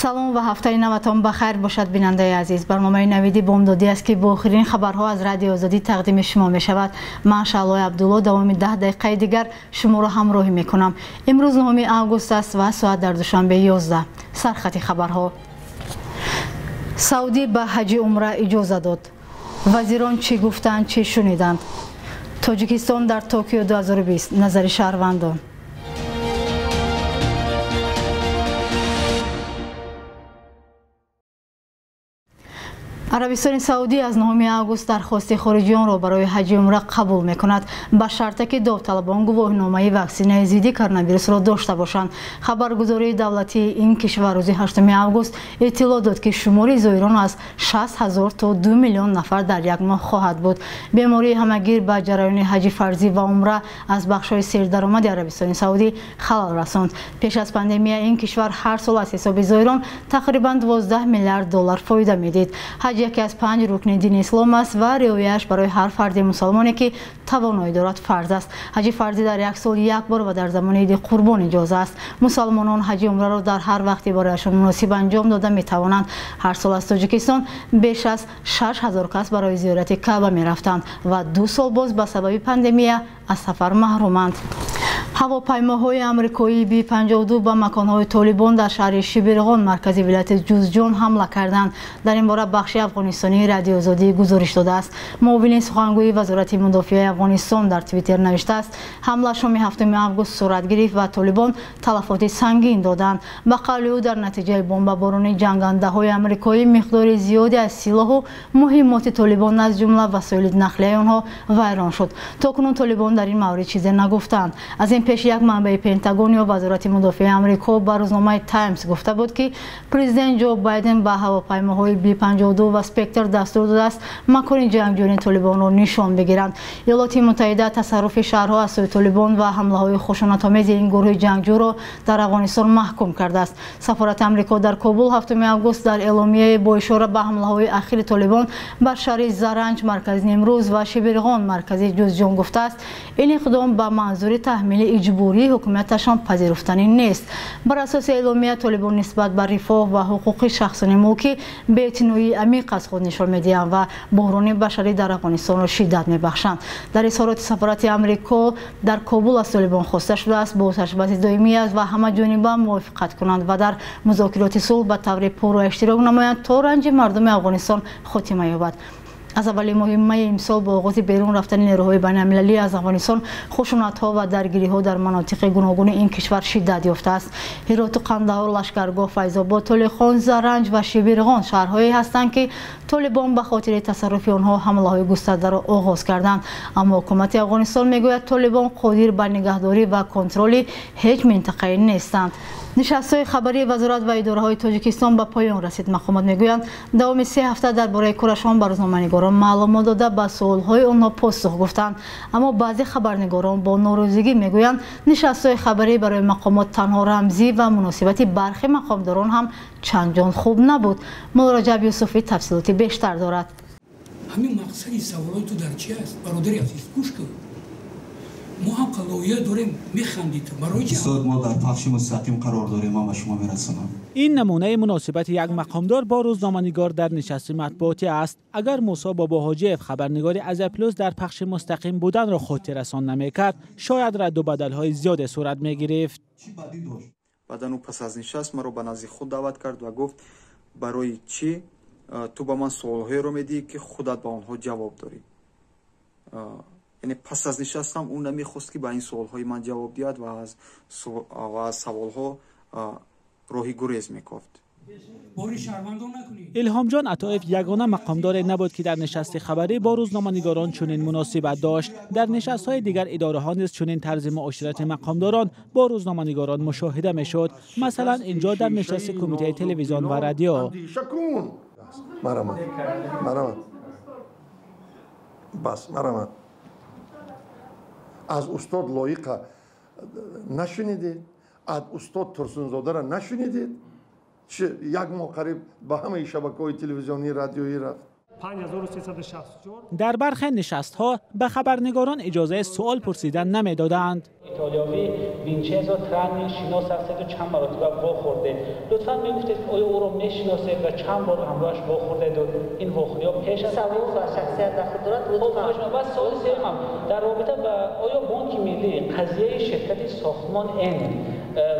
Салом ва ҳафтаи наватон ба хайр бошад, бинандаи азиз. Барномаи навиди бомдодӣ аст, ки бо охирин хабарҳо аз Радиои Озодӣ тақдими шумо мешавад. Ман Шаълои Абдулло давоми 10 дақиқаи дигар шуморо ҳамроҳӣ мекунам. Имрӯз 9 август аст ва соат дар Душанбе 11. Сархати хабарҳо. Саудӣ ба ҳаҷи умра иҷоза дод. Вазирон чӣ гуфтанд, чӣ шуниданд? Тоҷикистон дар Токио 2020. Назари шаҳрвандон. Арабистони Саудӣ аз 9 август дархости хориҷиёнро барои ҳаҷи умра қабул мекунад, ба шарте ки довталабон гувоҳномаи ваксинаи зидди коронавирусро дошта бошанд. Хабаргузории давлатии ин кишвар рӯзи 8 август иттилоъ дод, ки шумори зоирон аз 60 ҳазор то 2 миллион нафар дар як моҳ хоҳад буд. Бемории ҳамагир ба ҷараёни ҳаҷи фарзӣ ва умра аз бахшҳои сердаромади Арабистони Саудӣ халал расонд. Пеш аз пандемия ин кишвар ҳар сол аз ҳисоби зоирон тақрибан 12 миллиард доллар фоида медид. Ҳаҷ яке аз 5 рукни дини ислом аст ва риояаш барои ҳар фарди мусалмоне, ки тавоноӣ дорад, фарз аст. Ҳаҷи фарзӣ дар як сол як бор ва дар замони иди қурбон иҷоза аст. Мусалмонон ҳаҷи умраро дар ҳар вақти барояшон муносиб анҷом дода метавонанд. Ҳар сол аз Тоҷикистон беш аз 6 ҳазор кас барои зиёрати Каъба мерафтанд ва 2 сол боз ба сабаби пандемия аз сафар маҳруманд. Ҳавопаймоҳои амрикоии Би-52 ба маконҳои Толибон дар шаҳри Шибирғон, маркази вилояти Ҷузҷон, ҳамла карданд. Дар ин бора бахши афғонистонии Радиои Озодӣ гузориш додааст. Муовини сухангӯи Вазорати мудофиаи Афғонистон дар Твиттер навиштааст, ҳамла шоми 7 август сурат гирифт ва Толибон талафоти сангин доданд. Ба қавли ӯ, дар натиҷаи бомбаборони ҷангандаҳои амрикоӣ миқдори зиёде аз силоҳу муҳиммоти Толибон, аз ҷумла васоили нақлияи онҳо, вайрон шуд. То кунун Толибон дар ин маврид чизе нагуфтанд. Аз ин пеш як манбаи Пентагон ё Вазорати мудофиаи Амрико ба рӯзномаи Таймс гуфта буд, ки президент Ҷо Байден ба ҳавопаймоҳои Би-52 ва Спектр дастур додааст макони ҷангҷӯёни Толибонро нишон бигиранд. Иёлоти Муттаҳида тасарруфи шаҳрҳо аз сӯи Толибон ва ҳамлаҳои хушунатомези ин гурӯҳи ҷангҷӯро дар Афғонистон маҳкум кардааст. Сафорати Амрико дар Кобул 7 август дар эъломияе бо ишора ба ҳамлаҳои ахири Толибон бар шаҳри Заранҷ, маркази Нимрӯз, ва Шибирғон, маркази Ҷузҷон, гуфтааст, ин иқдом ба манзури таҳмили иҷбурии ҳукуматашон пазируфтанӣ нест. Бар асоси эъломия, Толибон нисбат ба рифоҳ ва ҳуқуқи шахсони мулкӣ беэътиноии амиқ аз худ нишон медиҳанд ва буҳрони башарӣ дар Афғонистонро шиддат мебахшанд. Дар изҳороти сафорати Амрико дар Кобул аз Толибон хоста шудааст бо оташбаси доимӣ аст ва ҳамаҷониба мувофиқат кунанд ва дар музокироти сулҳ ба таври пурра иштирок намоянд, то ранҷи мардуми Афғонистон хотима ёбад. Аз аввали моҳи майи имсол бо оғози берун рафтани нерӯҳои байналмилалӣ аз Афғонистон хушунатҳо ва даргириҳо дар манотиқи гуногуни ин кишвар шиддат ёфтааст. Ҳироту Қандаҳор, Лашкаргоҳ, Файзобод, Толихон, Заранҷ ва Шибирғон шаҳрҳое ҳастанд, ки Толибон ба хотири тасарруфи онҳо ҳамлаҳои густардаро оғоз карданд. Аммо ҳукумати Афғонистон мегӯяд, Толибон қодир ба нигаҳдорӣ ва контроли ҳеҷ минтақае нестанд. Нишастҳои хабарии вазорат ва идораҳои Тоҷикистон ба поён расид. Мақомот мегӯянд, давоми 3 ҳафта дар бораи корашон ба рӯзноманигорон маълумот дода, ба суолҳои онҳо посух гуфтанд. Аммо баъзе хабарнигорон бо норозигӣ мегӯянд, нишастҳои хабарӣ барои мақомот танҳо рамзӣ ва муносибати бархи мақомдорон ҳам чандҷон хуб набуд. Муллораҷаб Юсуфӣ тафсилоти бештар дорад. Ҳамин мақсади саволои ту дар чи аст, бародари азиз? Гӯш кун, мо ҳам қалоия дорем, механдид. Барои чи? Устод, мо дар пахши мустақим қарор дорем, ман ба шумо мерасонам. Ин намунаи муносибати як мақомдор бо рӯзноманигор дар нишасти матбуотӣ аст. Агар Мусо Бобоҳоҷиев, хабарнигори Азия Плюс, дар пахши мустақим буданро хотиррасон намекард, шояд радду бадалҳои зиёде сурат мегирифт. Баъдан ӯ пас аз нишаст маро ба назди худ даъват кард ва гуфт: барои чӣ ту ба ман суолҳоеро медиҳӣ, ки худат ба онҳо ҷавоб дорӣ? Яъне пас аз нишастам ӯ намехост, ки ба ин суолҳои ман ҷавоб диҳад ва аз саволҳо роҳи гурез мекофт. Илҳомҷон Атоев ягона мақомдоре набуд, ки дар нишасти хабарӣ бо рӯзноманигорон чунин муносибат дошт. Дар нишастҳои дигар идораҳо низ чунин тарзи муоширати мақомдорон бо рӯзноманигорон мушоҳида мешуд. Масалан, инҷо дар нишасти кумитаи телевизион ва радио. Аз устод Лоиқа нашунидед, аз устод Турсунзодаро нашунидед? Як моҳ қариб ба ҳамаи шабакаҳои телевизионии радиоӣ рафт. 5364. Дар бархе нишастҳо ба хабарнигорон иҷозаи суол пурсидан намедоданд. Итолиёвӣ Винчензо Трани шинос ҳастед ва чанд маротиба вохӯрдед. Лутфан мегуфтед, оё ӯро мешиносед ва чанд бор ҳамроҳаш вохӯрдед ва ин вохӯриҳо пеш аз савол ба шахсият дахл дорад? Лутфан. Ва суоли сеюмам дар робита ба оё Бонки Миллӣ қазияи ширкати Сохтмон Н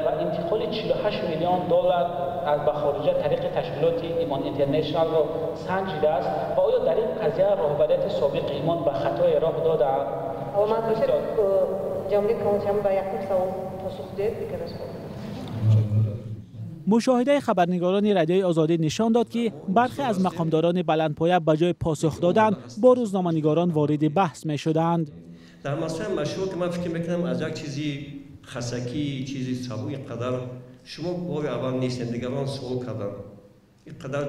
ва интиқоли 48 миллион доллар аз ба хориҷа тариқи ташкилоти Имон Интернешналро санҷидааст ва оё дар ин қазия роҳбарияти собиқи Имон ба хатое роҳ додаанд? Омад бошед, ҷамъи камончам ба якум савол посух диҳед, дигараш. Мушоҳидаи хабарнигорони Радиои Озодӣ нишон дод, ки бархе аз мақомдорони баландпоя ба ҷои посух додан бо рӯзноманигорон вориди баҳс мешуданд. Дар масъалаи машрӯъ ки ман фикр мекунам, аз як чизи хасакӣ, чизи сабук инқадар шумо бори аввал нестед, дигарон суол карданд. Инқадар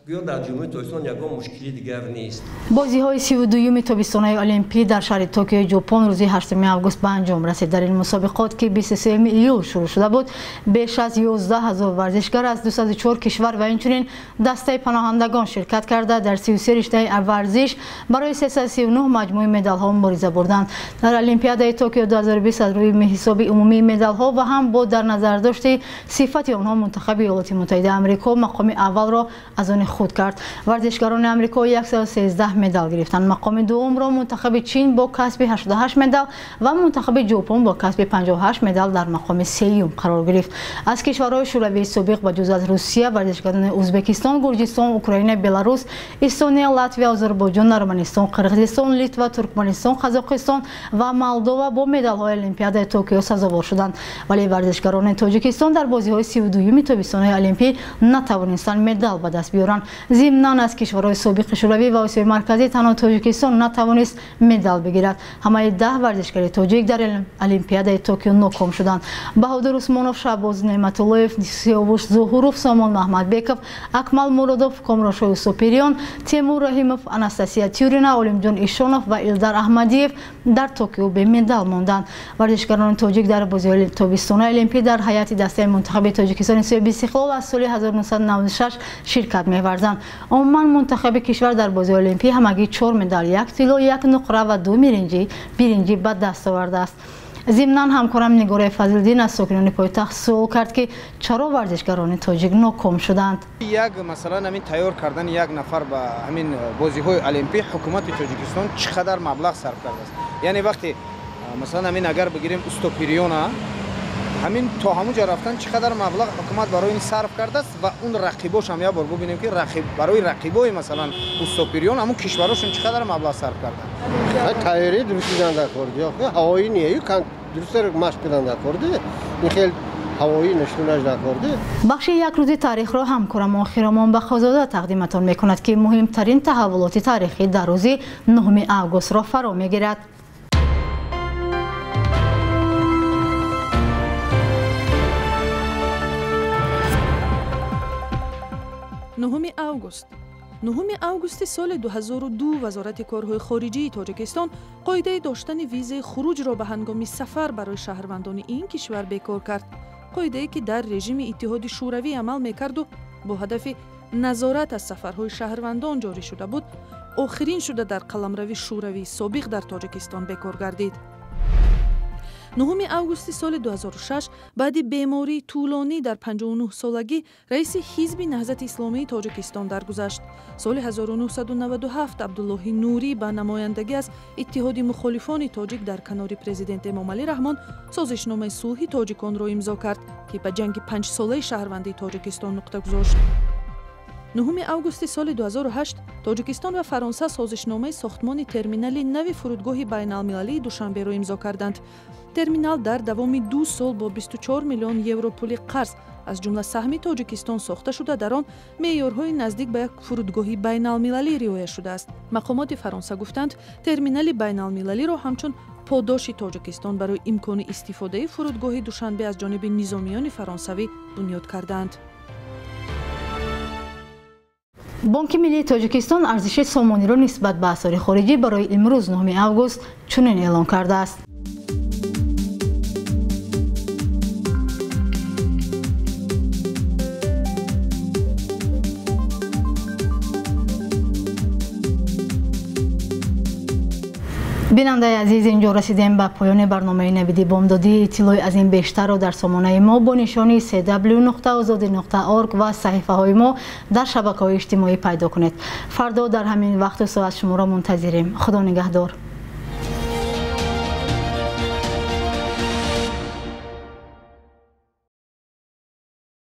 гӯё дар Ҷумҳурии Тоҷикистон ягон мушкили дигар нест. Бозиҳои 32-юми тобистонаи Олимпӣ дар шаҳри Токиои Ҷопон рӯзи 8 август ба анҷом расид. Дар ин мусобиқот, ки 23 июл шурӯъ шуда буд, беш аз 11 ҳазор варзишгар аз 204 кишвар ва инчунин дастаи паноҳандагон ширкат карда, дар 33 риштаи варзиш барои 339 маҷмӯи медалҳо мубориза бурданд. Дар Олимпиадаи Токио 2020 аз рӯи ҳисоби умумии медалҳо ва ҳам бо дар назардошти сифати онҳо мунтахаби Иёлоти Муттаҳидаи Амрико мақоми аввалро аз они худ кард. Варзишгарони Амрико 113 медал гирифтанд. Мақоми дуюмро мунтахаби Чин бо касби 88 медал ва мунтахаби Ҷопон бо касби 58 медал дар мақоми сеюм қарор гирифт. Аз кишварҳои шӯравии собиқ ба ҷуз аз Русия, варзишгарони Ӯзбекистон, Гурҷистон, Украина, Беларус, Эстония, Латвия, Озарбойҷон, Арманистон, Қирғизистон, Литва, Туркманистон, Қазоқистон ва Молдова бо медалҳои Олимпиадаи Токио сазовор шуданд. Вале варзишгарони Тоҷикистон дар бозиҳои 32-юми тобистонаи Олимпӣ натавонистанд медал ба даст биёранд. Зимнан аз кишварҳои собиқи шӯравӣ ва Осиёи Марказӣ танҳо Тоҷикистон натавонист медал бигирад. Ҳамаи 10 варзишгари тоҷик дар Олимпиадаи Токио ноком шуданд. Баҳодур Усмонов, Шаҳбоз Неъматуллоев, Сиёвуш Зуҳуров, Сомон Маҳмадбеков, Акмал Муродов, Комроншоҳ Юсупириён, Темур Раҳимов, Анастасия Тюрина, Олимҷон Ишонов ва Илдар Аҳмадиев дар Токио бемедал монданд. Варзишгарони тоҷик дар бозиҳои тобистонаи Олимпӣ дар ҳайати дастаи мунтахаби Тоҷикистони соҳиби истиқлол аз соли 1996 ширкат меварзанд. Умуман мунтахаби кишвар дар бозиҳои Олимпӣ ҳамагӣ 4 медал, 1 тилло, 1 нуқра ва 2 биринҷӣ ба даст овардааст. Зимнан ҳамкорам Нигораи Фазлиддин аз сокинони пойтахт суол кард, ки чаро варзишгарони тоҷик ноком шуданд. Як масалан ҳамин тайёр кардани як нафар ба ҳамин бозиҳои Олимпӣ ҳукумати Тоҷикистон чӣ қадар маблағ сарф кардааст. Яъне вақте масалан ҳамин агар бигирем Устопириёна, ҳамин то ҳамун ҷо рафтан чӣ қадар маблағ ҳукумат барои ин сарф кардааст ва он рақибош ҳам як бор бубинем, ки барои рақибои масалан Устопириён ҳамун кишварошон чӣ қадар маблағ сарф карданд. Тайёрӣ дуруст дидан дар кор, ҳавоӣ не, дурустар машқ кардан дар кор, ин хел ҳавоӣ нишонаш дар кор. Бахши як рӯзи таърихро ҳамкорамон Хиромон Бахозода тақдиматон мекунад, ки муҳимтарин таҳаввулоти таърихӣ дар рӯзи 9 августро фаро мегирад. 9 август. 9 августи соли 2002 Вазорати корҳои хориҷии Тоҷикистон қоидаи доштани визаи хуруҷро ба ҳангоми сафар барои шаҳрвандони ин кишвар бекор кард. Қоидае ки дар режими Иттиҳоди Шӯравӣ амал мекарду бо ҳадафи назорат аз сафарҳои шаҳрвандон ҷорӣ шуда буд, охирин шуда дар қаламрави Шӯравии собиқ дар Тоҷикистон бекор гардид. 9 августи соли 2006 баъди бемории тӯлонӣ дар 59 солагӣ раиси Ҳизби Наҳзати Исломии Тоҷикистон даргузашт. Соли 1997 Абдуллоҳи Нурӣ ба намояндагӣ аз Иттиҳоди мухолифони тоҷик дар канори президент Эмомалӣ Раҳмон созишномаи сулҳи тоҷиконро имзо кард, ки ба ҷанги панҷсолаи шаҳрвандии Тоҷикистон нуқта гузошт. 9 августи соли 2008 Тоҷикистон ва Фаронса созишномаи сохтмони терминали нави фурудгоҳи байналмилалии Душанберо имзо карданд. Терминал дар давоми 2 сол бо 24 миллион евро пули қарз, аз ҷумла саҳми Тоҷикистон, сохта шуда, дар он меъёрҳои наздик ба як фурудгоҳи байналмилалӣ риоя шудааст. Мақомоти Фаронса гуфтанд, терминали байналмилалиро ҳамчун подоши Тоҷикистон барои имкони истифодаи фурудгоҳи Душанбе аз ҷониби низомиёни фаронсавӣ бунёд кардаанд. Бонки Миллии Тоҷикистон арзиши сомониро нисбат ба асъори хориҷӣ барои имрӯз, 9 август, чунин эълон кардааст. Бинандаи азиз, инҷо расидем ба поёни барномаи Навиди Бомдодӣ. Иттилои аз ин бештарро дар сомонаи мо бо нишони cw.ozodi.org ва саҳифаҳои мо дар шабакаҳои иҷтимоӣ пайдо кунед. Фардо дар ҳамин вақту соат шуморо мунтазирем. Худо нигаҳдор.